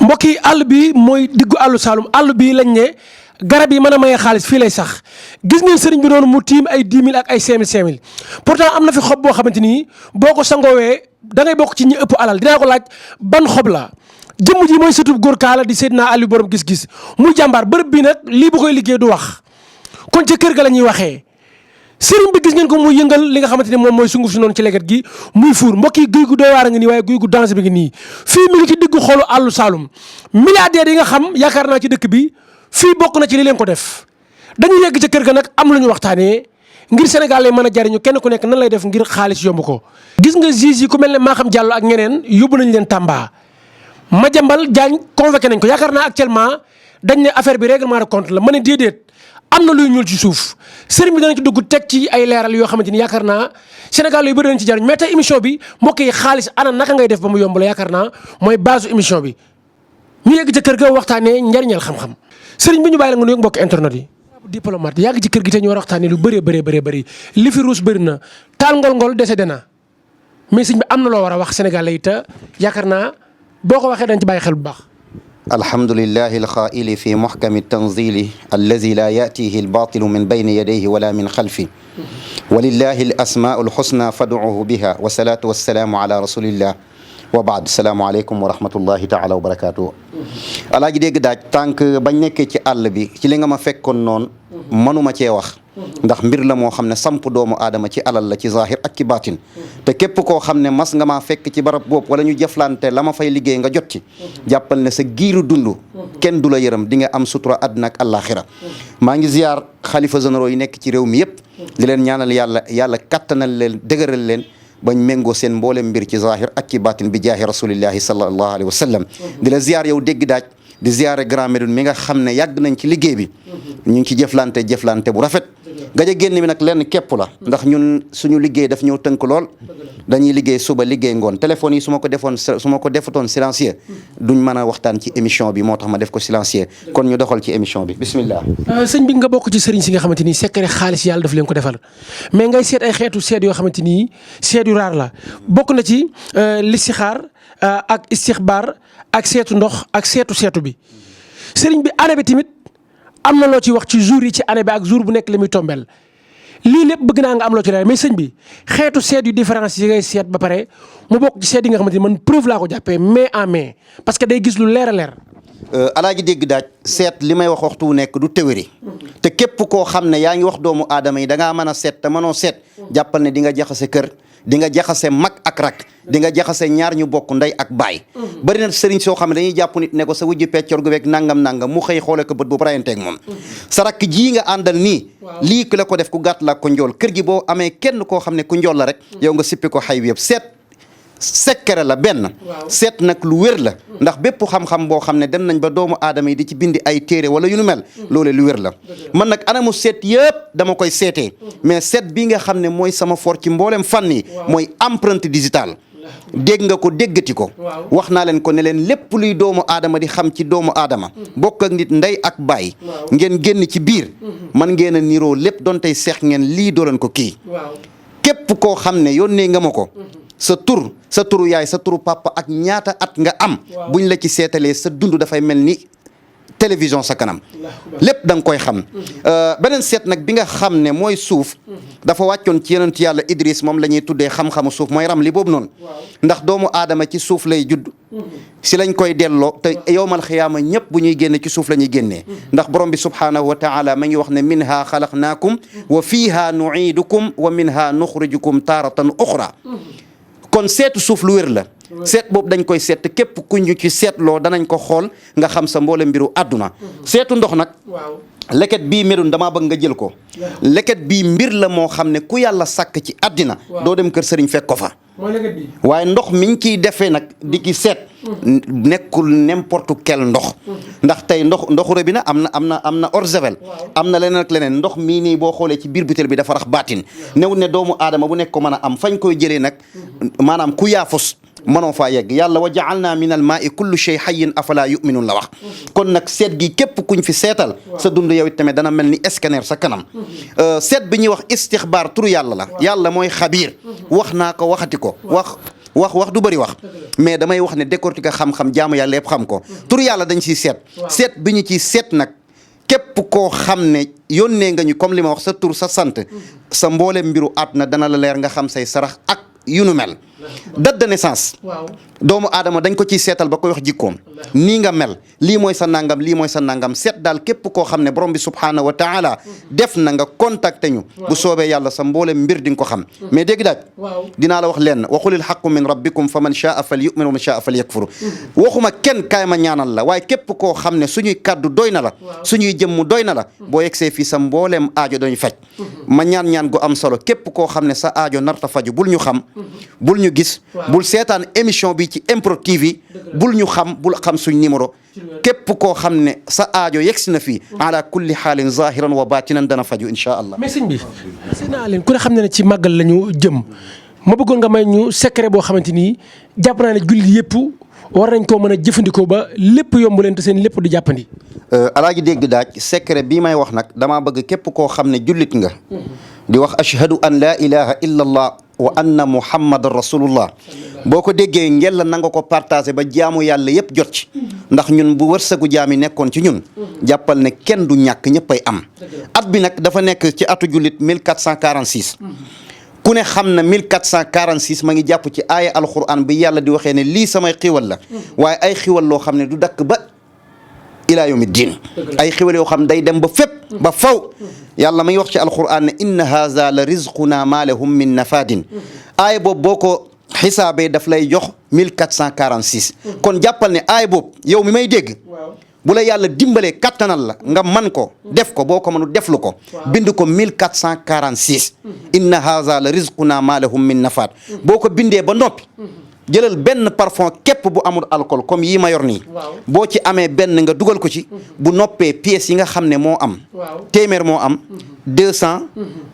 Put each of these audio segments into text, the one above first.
mbokk yi àll bi mooy diggu àllu Saalum àll bi lañ ne garab yi mën a maye xaalis fii lay sax gis ngeen sëriñ bi noonu mu tiim ay 10 000 ak ay 5 000 5 000 pourtant am na fi xob boo xamante ni boo ko sangoowee da ngay bokk ci ñi ëpp alal dinaa ko laaj ban xob la jëmm ji mooy sëtub góor kaala di Seydina Aliou borom gis-gis muy jàmbaar bërëb bi nag lii bu koy liggéey du wax kon ca kër ga la ñuy waxee sëriñ bi gis ngeen ko muy yëngal li nga xamante ni moom mooy sunguf si noonu ci leget gi muy fuur mbokk yi guy gu doy waar a ngi nii waaye guy gu danger bi ngi nii fii mi ngi ci diggu xoolu àllu Saalum milliardaires yi nga xam yaakaar naa ci dëkk bi fii bokk na ci li leen ko def dañu yegg ca kër ga nag am lu ñu waxtaanee ngir Sénégal lay mën a jariñu kenn ku nekk nan lay def ngir xaalis yomb ko gis nga juge yi ku mel ne Maham Diallo ak ñeneen yóbbu nañ leen Tamba Madiambal Diagne convoqué nañ ko yaakaar naa actuellement dañ ne affaire bi règlement de compte la ma ne déedéet am na luy ñuul ci suuf sëriñ bi dana ci dugg teg ci ay leeral yoo xamante ni yaakaar naa Sénégal yu bëri nañ ci jariñ mais tey émission bi mbokk yi xaalis ana naka ngay def ba mu yomb la yaakaar naa mooy base émission bi ñu yegg ca kër ga waxtaanee njariñal xam-xam sëriñ bi ñu bàyyi la nga nuyu mbokk internet yi diplomate yàgg ci kër gi te ñu war a waxtaanee lu bëree bëri li fi ruus bëri na taal ngol-ngol décédé na mais sëriñ bi am na loo war a wax Sénégal lay te yaakaar naa boo ko waxee dañ ci bàyyi xel bu baax. alhamdulillahi alqaili fi muhkami tanzili allazi la yatihi albatilu min bayni yadayhi wala min xalfi walillahi alasmau alxusna fad'uhu biha wa salatu wassalaamu ala rasulillah wa baad salaamaaleykum wa rahmatullahi taala wa barakatuh alaaji dégg daaj tànk bañ nekkee ci àll bi ci li nga ma fekkoon noonu mënuma cee wax ndax mbir la moo xam ne samp doomu aadama ci alal la ci zahir ak ci baatin te képp koo xam ne mas nga maa fekk ci barab boobu wala ñu jëflante la ma fay liggéey nga jot ci jàppal ne sa giiru dund kenn du la yërëm di nga am sutura àddina ak àllaaxira maa ngi ziyaar xalifa généraux yi nekk ci réew mi yëpp di leen ñaanal yàlla kattanal leen dëgëral leen bañ méngoo seen mboolem mbir ci zahir ak ci baatin bi jaahi rasulillahi sallallahu alayhi wa sallam di la ziyaar yow dégg daaj di ziyaare Grand Médine mi nga xam ne yàgg nañ ci liggéey bi ñu ngi ci jëflante bu rafet gaja génn mi nag lenn képp la ndax ñun suñu liggéey daf ñëw tënk lool dañuy liggéey suba liggéey ngoon téléphone yi su ma ko defatoon silencieux duñ mën a waxtaan ci émission bi moo tax ma def ko silencieux kon ñu doxal ci émission bi bismillah sëñ bi nga bokk ci sëriñ si nga xamante ni secret xaalis yàlla daf leen ko defal mais ngay seet ay xeetu seet yoo xamante ni seet yu raar la bokk na ci listixaar ak istixbaar ak seetu ndox ak seetu bi sëriñ bi année bi tamit am na loo ci wax ci jour yi ci année bi ak jour bu nekk li muy tombel lii lépp bëgg naa nga am loo ci leer mais sëñ bi xeetu seet yu différence yi ngay seet ba pare mu bokk ci seet yi nga xamante ni man preuve laa ko jàppee main en main parce que day gis lu leer a leer. alaaji dégg daaj seet li may wax waxtu wu nekk du théorie te képp koo xam ne yaa ngi wax doomu aadama yi da ngaa mën a seet te mënoo seet jàppal ne di nga jaxase kër di nga jaxase mag ak rak di nga jaxase ñaar ñu bokk ndey ak baay bari na sëriñ soo xam ne dañuy jàpp nit ne ko sa wujju peccor gu beeg nangam mu xëy xoole ko bët bu rayanteeg moom sa rakk jii nga àndal nii lii ku la ko def ku gàtt la ko njool kër gi boo amee kenn koo xam ne ku njool la rek yow nga sippi ko xay bi yëpp seet sekkere la benn seet nag lu wér la ndax bépp xam-xam boo xam ne dem nañ ba doomu aadama yi di ci bindi ay téere wala yu nu mel loole lu wér la man nag anamu seet yëpp dama koy seetee mais seet bi nga xam ne mooy sama fort ci mboolem fànn yi mooy empreinte digitale dégg nga ko déggati ko wax naa leen ko ne leen lépp luy doomu aadama di xam ci doomu aadama bokk ak nit ndey ak baay ngeen génn ci biir man ngeen a niroo lépp doon tey seex ngeen lii dooleen ko kii képp koo xam ne yónnee nga ma ko sa turu yaay sa turu papa ak ñaata at nga am buñ la ci seetalee sa dund dafay mel ni télévision sa kanam lépp da nga koy xam beneen seet nag bi nga xam ne mooy suuf dafa wàccoon ci yonent yàlla Idris moom la ñuy tuddee xam-xamu suuf mooy ram li boobu noonu ndax doomu aadama ci suuf lay judd si lañ koy delloo te yowmal xiyaama ñëpp bu ñuy génne ci suuf la ñuy génnee ndax borom bi subhaanahu wa taala ma ngi wax ne minha xalaqnaakum wa fiha nuidukum wa minha nuxrijukum taaratan uxra kon seetu suuf lu wér la seet boobu dañ koy seet képp ku ñu ci seetloo danañ ko xool nga xam sa mboole mbiru àdduna seetu ndox nag leket bii Médoune damaa bëgg nga jël ko leket bii mbir la moo xam ne ku yàlla sàkk ci àddina doo dem kër sëriñ fekk ko fa waaye ndox miñ ciy defee nag di ki seet nekkul n'importe quel ndox ndax tey ndoxu robinet am na eau de javel am na leneen ak leneen ndox mii nii boo xoolee ci biir butéel bi dafa rax baatin new ne doomu aadama bu nekk ko mën a am fañ koy jëlee nag maanaam ku yaafus mënoo faa yegg yàlla wa ja'alna min al maa'i kullu shay hayyin afala yu'minun la wax kon nag seet gi képp kuñ fi seetal sa dund yow it tamit dana mel ni scanner sa kanam seet bi ñuy wax istixbaar turu yàlla la yàlla mooy xabiir wax naa ko waxati ko wax wax du bëri wax mais damay wax ne décortiquer xam-xam jaamu yàlla yëpp xam ko tur yàlla dañ ciy seet seet bi ñu ciy seet nag képp koo xam ne yónnee nga ñu comme li ma wax sa tur sa sant sa mboolem mbiru àdduna dana la leer nga xam say sarax ak yu nu mel date de naissance doomu aadama dañ ko ciy seetal ba koy wax jikkoom nii nga mel lii mooy sa nangam lii mooy sa nangam seet daal képp koo xam ne borom bi subhaanahu wa taala def na nga contacté ñu bu soobee yàlla sa mboole mbir di nga ko xam mais dégg daaj dinaa la wax lenn waxulil xaqu min rabbikum fa man shaa fal yumin wa man shaa fal yakfur waxuma kenn kaay ma ñaanal la waaye képp koo xam ne suñuy kaddu doy na la suñuy jëmm doy na la boo yegsee fii sa mbooleem aajo dañu faj ma ñaan gu am solo képp koo xam ne sa aajo narta faju bul ñu xam bul ñu gis bul seetaan émission bi ci MPROD TV bul ñu xam bul xam suñ numéro képp koo xam ne sa aajo yegsi na fii ala kulli xaalin zahiran wa batinan dana faju insha allah mais sëñ bi sëñ naa leen ku ne xam ne ne ci màggal la ñu jëm ma bëggoon nga may ñu secret boo xamante ni jàpp naa ne jullit yëpp war nañ koo mën a jëfandikoo ba lépp yomb leen te seen lépp di jàppandi alaaji dégg daaj secret bii may wax nag damaa bëgg képp koo xam ne jullit nga di wax ashhadu an la ilaha illa allah wa anna muhammadan rasulullah boo ko déggee ngel la na nga ko partagé ba jaamu yàlla yëpp jot ci ndax ñun bu wërsëgu jaam yi nekkoon ci ñun jàppal ne kenn du ñàkk ñëppay am at bi nag dafa nekk ci atu jullit 1446 ku ne xam na 1446 ma ngi jàpp ci aaya alquran bi yàlla di waxee ne lii samay xiwal la waaye ay xiwal loo xam ne du dakk ba ilaa yawmi diin ay xiwal yoo xam day dem ba fépp ba faw yàlla may wax ci alquran ne inna haza la rizquna ma lahum min nafadin aaya boobu boo ko xisaabee daf lay jox 1446 kon jàppal ne aaya boobu yow mi may dégg bu la yàlla dimbalee kattanal la nga man ko def ko boo ko mënu deflu ko bind ko 1446 inna haza la rizquna ma lahum min nafad boo ko bindee ba noppi jëlal benn parfum képp bu amul alcool comme yii ma yor nii boo ci amee benn nga dugal ko ci bu noppee pièces yi nga xam ne moo am téeméer moo am 200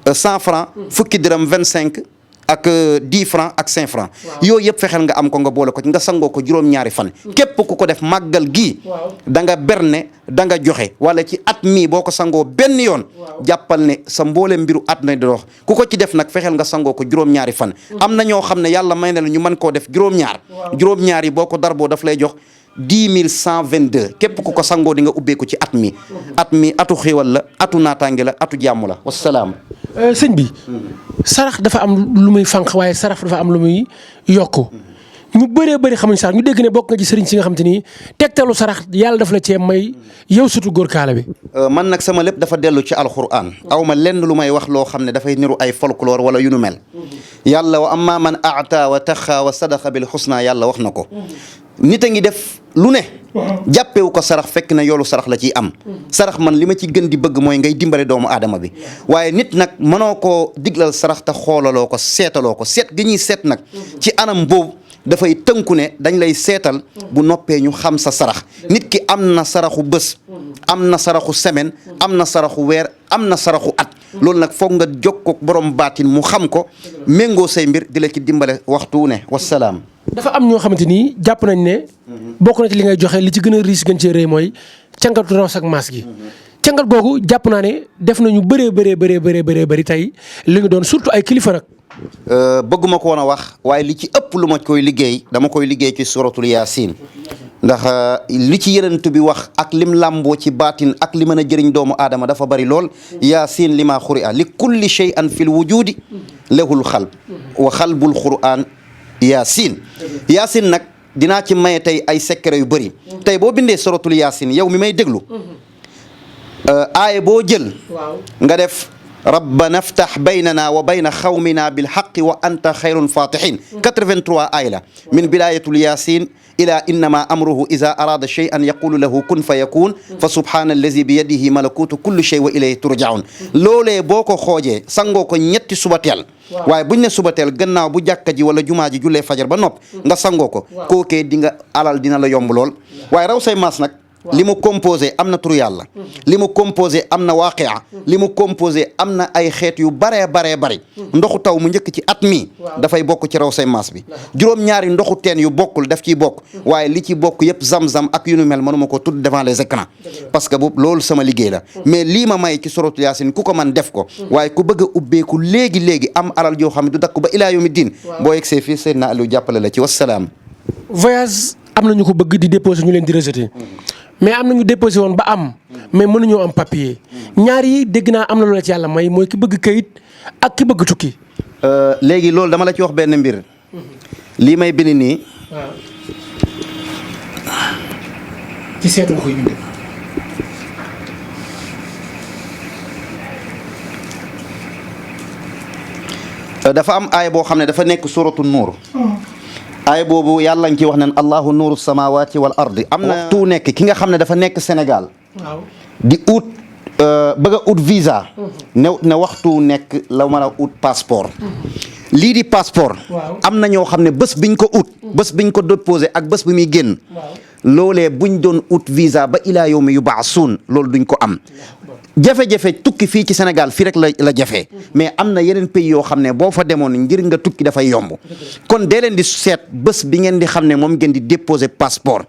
100 francs fukki dërëm 25 ak 10 francs ak 5 francs yooyu yëpp fexeel nga am ko nga boole ko ci nga sangoo ko juróom-ñaari fan képp ku ko def màggal gii da nga berne da nga joxe wala ci at mii boo ko sangoo benn yoon jàppal ne sa mboole mbiru at na di dox ku ko ci def nag fexeel nga sangoo ko juróom-ñaari fan am na ñoo xam ne yàlla may na la ñu mën koo def juróom-ñaar yi boo ko darboo daf lay jox 10 122 képp ku ko sangoo di nga ubbeeku ci at mi atu xéewal la atu naataange la atu jàmm la wasalaam sëñ bi sarax dafa am lu muy fànq waaye sarax dafa am lu muy yokku ñu bëree bëri xamuñ sarax ñu dégg ne bokk nga ci sëriñ si nga xam te ni tegtalu sarax yàlla daf la cee may yow surtout góor kaala bi man nag sama lépp dafa dellu ci alquran aw ma lenn lu may wax loo xam ne dafay niru ay folklore wala yu nu mel yàlla wa amma man aata wa taxa wa sadaqa bil xusna yàlla wax na ko nit a ngi def lu ne jàppewu ko sarax fekk na yoolu sarax la ciy am sarax man li ma ci gën di bëgg mooy ngay dimbale doomu aadama bi waaye nit nag mënoo koo diglal sarax te xoolaloo ko seetaloo ko seet gi ñuy seet nag ci anam boobu dafay tënku ne dañ lay seetal bu noppee ñu xam sa sarax nit ki am na saraxu bés am na saraxu semaine am na saraxu weer am na saraxu at loolu nag foog nga jokkoo borom baatin mu xam ko méngoo say mbir di la ci dimbale waxtu ne wasalaam dafa am ñoo xamante ni jàpp nañ ne bokk na ci li ngay joxe li ci gën a riis gën cee rëy mooy cangatu rawas ak maas gi cangat googu jàpp naa ne def nañu bëree tey li nga doon surtout ay kilifa nag bëgguma ko woon a wax waaye li ci ëpp lu ma koy liggéey dama koy liggéey ci suratul yaasin ndax li ci yenent bi wax ak lim làmboo ci baatin ak li mën a jëriñ doomu aadama dafa bari lool yaasin li maa xuri a li kulli shay'an fil wujudi lahul xalb wa xalbul quran yaasin nag dinaa ci maye tey ay secret yu bëri tey boo bindee suratul yaasin yow mi may déglu aaye boo jël nga def rabbana aftax baynana wa bayna xawmina bilxaqi wa anta xayrul fatihin 83 aay la min bidayatul yasin ila innama amruhu ida arada cheyan yaqulu lahu kun fa yakun fa subhana allazi bi yadihi malakutu kulli shay wa ilayhi turjaun loolee boo ko xoojee sangoo ko ñetti subateel waaye buñ ne subateel gannaaw bu jàkka ji wala jumaa ji jullee fajar ba nopp nga sangoo ko kookee di nga alal dina la yomb lool waaye raw say maas nag li mu composé am na turu yàlla li mu composé am na waaqia li mu composé am na ay xeet yu baree bari ndoxu taw mu njëkk ci at mi dafay bokk ci raw say maas bi juróom-ñaari ndoxu teen yu bokkul daf ciy bokk waaye li ci bokk yëpp zam-zam ak yu nu mel mënuma ko tudd devant les écrans parce que boobu loolu sama liggéey la mais lii ma may ci suratul yaasin ku ko man def ko waaye ku bëgg a ubbeeku léegi am alal joo xam ne du dakk ba ilaa yawmi diin boo yegsee fii Seydina Aliou jàppale la ci wassalaam. voyage am na ñu ko bëgg di déposé ñu leen di rejeté mais am na ñu déposé woon ba am mais mënuñoo am papier ñaar yi dégg naa am na loola ci yàlla may mooy ki bëgg kayit ak ki bëgg tukki. léegi loolu dama la ci wax benn mbir lii may bind nii. waaw ci seetu nga koy bindee. dafa am aaya boo xam ne dafa nekk suratu nuur aaya boobu yàlla ngi ci wax ne allahu nuuru samawati wal ardi am na waxtu nekk ki nga xam ne dafa nekk Sénégal di ut bëgg a ut visa ne waxtu nekk la mën a ut passeport lii di passeport am na ñoo xam ne bés biñ ko ut bés biñ ko déposé ak bés bi muy génn loolee buñ doon ut visa ba ilaa yawmi yubaasuun loolu duñ ko am jafe-jafe tukki fii ci Sénégal fii rek la jafe mais am na yeneen pays yoo xam ne boo fa demoon ngir nga tukki dafay yomb kon dee leen di seet bés bi ngeen di xam ne moom ngeen di déposer passeport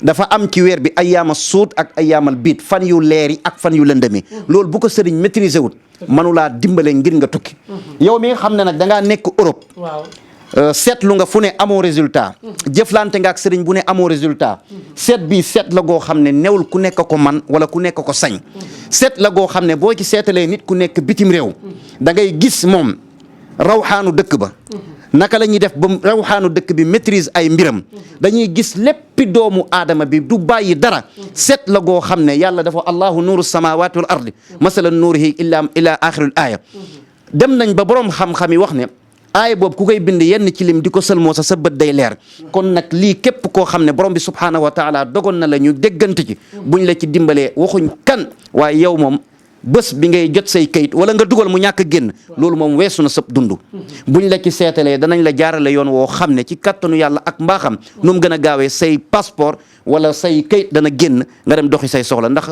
dafa am ci weer bi ayyaama suud ak ayyaamal biid fan yu leeri ak fan yu lëndëmi loolu bu ko sëriñ maîtriser wut manulaa dimbale ngir nga tukki yow mi nga xam ne nag da ngaa nekk Europe seetlu nga fu ne amoo résultat jëflante nga ak sëriñ bu ne amoo résultat seet bi seet la goo xam ne newul ku nekk ko man wala ku nekk ko sañ seet la goo xam ne boo ci seetalee nit ku nekk bitim réew da ngay gis moom rawxaanu dëkk ba naka la ñuy def ba rawxaanu dëkk bi maîtrise ay mbiram dañuy gis léppi doomu aadama bi du bàyyi dara seet la goo xam ne yàlla dafa allahu nuuru samawati wal ardi masalan nuurihi ila axiril aaya dem nañ ba borom xam-xam yi wax ne aaya boobu ku koy bind yenn ci lim di ko sëlmoo sa bët day leer kon nag lii képp koo xam ne borom bi subhaanahu wa taala dogon na la ñu déggante ci buñ la ci dimbalee waxuñ kan waaye yow moom bés bi ngay jot say kayit wala nga dugal mu ñàkk a génn loolu moom weesu na sëb dund buñ la ci seetalee danañ la jaarale yoon woo xam ne ci kattanu yàlla ak mbaaxam nu mu gën a gaawee say passeport wala say kayit dana génn nga dem doxi say soxla ndax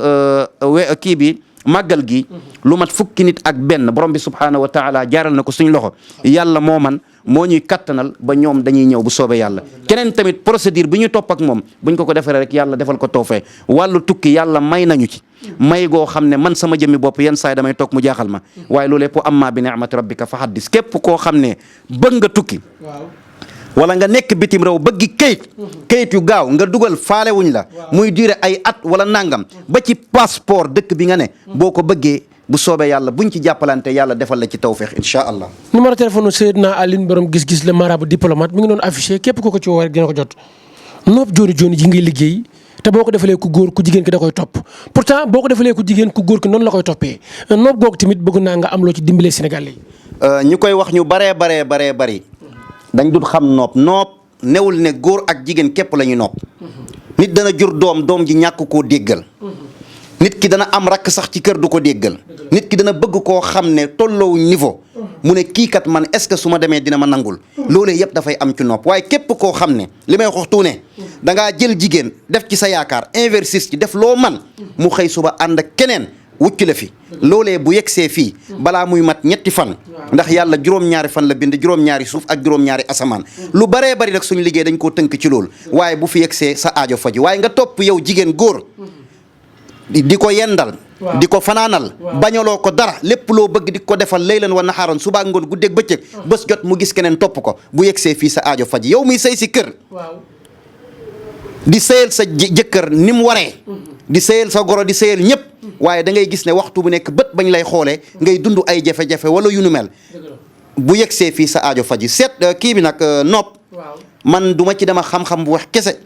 kii bi màggal gi lu mat fukki nit ak benn borom bi subhaanahu wa taala jaaral na ko suñ loxo yàlla moo man moo ñuy kattanal ba ñoom dañuy ñëw bu soobee yàlla keneen tamit procédure bi ñu topp ak moom buñ ko defaree rek yàlla defal ko toofee wàllu tukki yàlla may nañu ci may goo xam ne man sama jëmmi bopp yenn saa yi damay toog mu jaaxal ma waaye loolu lépp amma bi ni'mati rabbika fa haddis képp koo xam ne bëgg nga tukki wala nga nekk bitim réew bëggi kayit yu gaaw nga dugal faalewuñ la muy duré ay at wala nangam ba ci passeport dëkk bi nga ne boo ko bëggee bu soobee yàlla buñ ci jàppalante yàlla defal la ci tawfeex incha allah. numéro téléphone Seydina Alioune borom gis-gis la marabu diplomate mi ngi doon affiché képp ku ko ci woo rek dina ko jot noob jooni jooni ji ngay liggéey te boo ko defalee ku góor ku jigéen ki da koy topp pourtant boo ko defalee ku jigéen ku góor ki noonu la koy toppee noob googu tamit bëgg naa nga am loo ci dimbalee Sénégal yi. ñu koy wax ñu baree bari dañ dul xam nopp newul ne góor ak jigéen képp la ñuy nopp nit dana jur doom ji ñàkk koo déggal nit ki dana am rakk sax ci kër du ko déggal nit ki dana bëgg koo xam ne tolloo niveau mu ne kii kat man est-ce que su ma demee dina ma nangul loolee yëpp dafay am ci nopp waaye képp koo xam ne li may wax tuune da ngaa jël jigéen def ci sa yaakaar investis ci def loo man mu xëy suba ànd ak keneen wucc la fi loolee bu yegsee fii balaa muy mat ñetti fan ndax yàlla juróom-ñaari fan la bind juróom-ñaari suuf ak juróom-ñaari asamaan lu baree bari nag suñu liggéey dañ koo tënk ci loolu waaye bu fi yegsee sa aajo faju waaye nga topp yow jigéen góor di ko yendal di ko fanaanal bañaloo ko dara lépp loo bëgg di ko defal laylan wa naxaaran suba ngoon guddeeg bëccëg bés jot mu gis keneen topp ko bu yegsee fii sa aajo faj yow muy sëy si kër di sëyal sa jëkkër ni mu waree di sëyal sa goro di sëyal ñëpp waaye da ngay gis ne waxtu bu nekk bët bañ lay xoolee ngay dund ay jafe-jafe wala yu nu mel bu yegsee fii sa aajo faji seet kii bi nag nopp man du ma ci dama xam-xam bu wax kese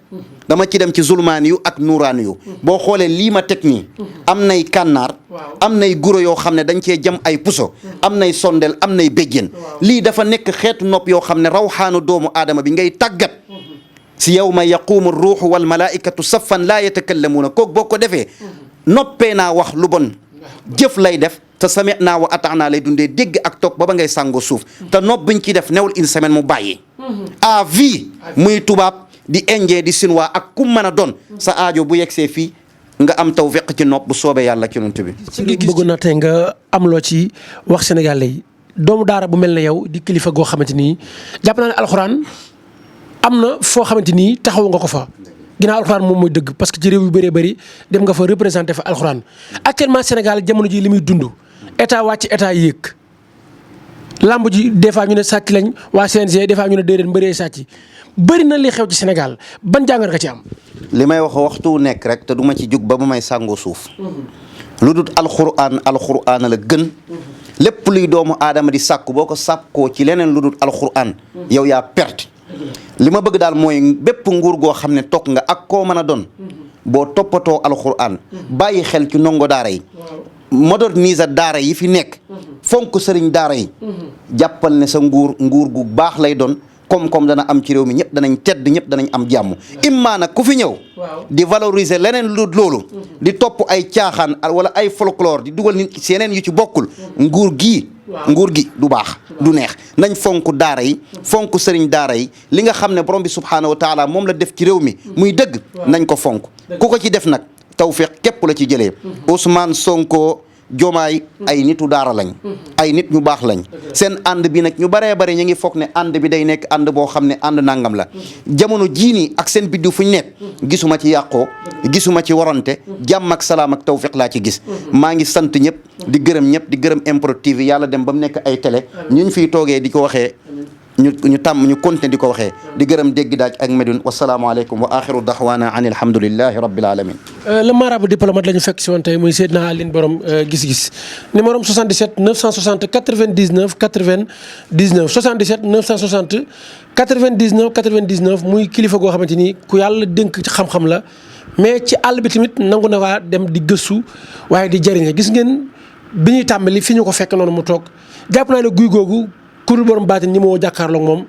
dama ci dem ci zulmaani yu ak nuuraani yu boo xoolee lii ma teg nii am nay kànnaar am nay guro yoo xam ne dañ cee jëm ay puso am nay sondel am nay béjjén lii dafa nekk xeetu nopp yoo xam ne rawxaanu doomu aadama bi ngay tàggat si yawma yaqumu ruuxu wal malaikatu saffan laa yatakallamuuna kooku boo ko defee noppee naa wax lu bon jëf lay def te sami'naa wa ata'naa lay dundee dégg ak toog ba ngay sàngoo suuf te nopp biñ ci def newul une semaine mu bàyyi à vie muy tubaab di indien di chinois ak ku mën a doon sa aajo bu yegsee fii nga am tawfiq ci nopp bu soobee yàlla ci yonent bi. bëgg na tey nga am loo ci wax Sénégalais yi doomu daara bu mel ne yow di kilifa goo xamante ni jàpp naa ne alxuraan am na foo xamante ni taxaw nga ko fa. ginnaaw alxuraan moom mooy dëgg parce que ci réew yu bëree bëri dem nga fa représenté fa alxuraan actuellement Sénégal jamono ji li muy dund état wàcc état yéeg lamb ji des fois ñu ne sàcc lañ waa CNG des fois ñu ne déedéet mbëree sàcc bëri na li xew ci Sénégal ban jàngat nga ci am. li may wax waxtu nekk rek te du ma ci jug ba may sàngoo suuf. lu dul alxuraan la gën. lépp luy doomu aadama di sàkku boo ko sàkkoo ci leneen lu dul alxuraan. yow yaa perte. li ma bëgg daal mooy bépp nguur goo xam ne toog nga ak koo mën a doon. boo toppatoo alxuraan. bàyyi xel ci ndongo daara yi. moderniser daara yi fi nekk. fonk sëriñ daara yi. jàppal ne sa nguur gu baax lay doon. koom-koom dana am ci réew mi ñëpp danañ tedd ñëpp danañ am jàmm imma nag ku fi ñëw di valoriser leneen lu loolu di topp ay caaxaan wala ay folklore di dugal nit ci yeneen yu ci bokkul nguur gi du baax du neex nañ fonk daara yi fonk sëriñ daara yi li nga xam ne borom bi subhaanahu wa taala moom la def ci réew mi muy dëgg nañ ko fonk ku ko ci def nag tawfiq képp la ci jëlee Ousmane Sonko Jomaay ay nitu daara lañ ay nit ñu baax lañ seen ànd bi nag ñu baree bare ñu ngi foog ne ànd bi day nekk ànd boo xam ne ànd nangam la jamono jii nii ak seen biddiw fu ñu nekk gisuma ci yàqoo gisuma ci warante jàmm ak salaam ak tawfiq laa ci gis maa ngi sant ñëpp di gërëm ñëpp di gërëm MPROD TV yàlla dem ba mu nekk ay télé ñuñ fiy toogee di ko waxee ñu continuer di ko waxee di gërëm dégg daaj ak Médoune wasalaamaaleykum wa axiru daxwaana an alhamdulillahi rabbil alamin le marabout diplomate la ñu fekk si woon tey muy Seydina Alioune borom gis-gis numéro 77 960 99 99 77 960 99 99 muy kilifa goo xamante ni ku yàlla dénk ci xam-xam la mais ci àll bi tamit nangu na waa dem di gëstu waaye di jëriñe gis ngeen bi ñuy tàmbali fi ñu ko fekk noonu mu toog jàpp naa ne guy googu kurul borom baatin ñi moo jàkkaarloog moom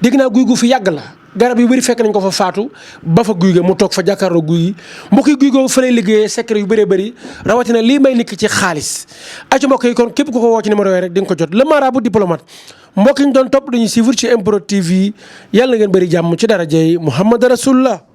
dégg naa guy gu fi yàgg la garab yu bëri fekk nañ ko fa faatu ba fa guy ga mu toog fa jàkkaarloog guy yi mbokk yi guy googu fa lay liggéeyee secret yu bëree bëri rawatina lii may nikk ci xaalis aco mbokk yi kon képp ku ko woo ci numéro yooyu rek di nga ko jot le marabout diplomate mbokk yi ñu doon topp dañuy suivre ci MPROD TV yàlla na ngeen bëri jàmm ci darajey Muhammad Rasulullah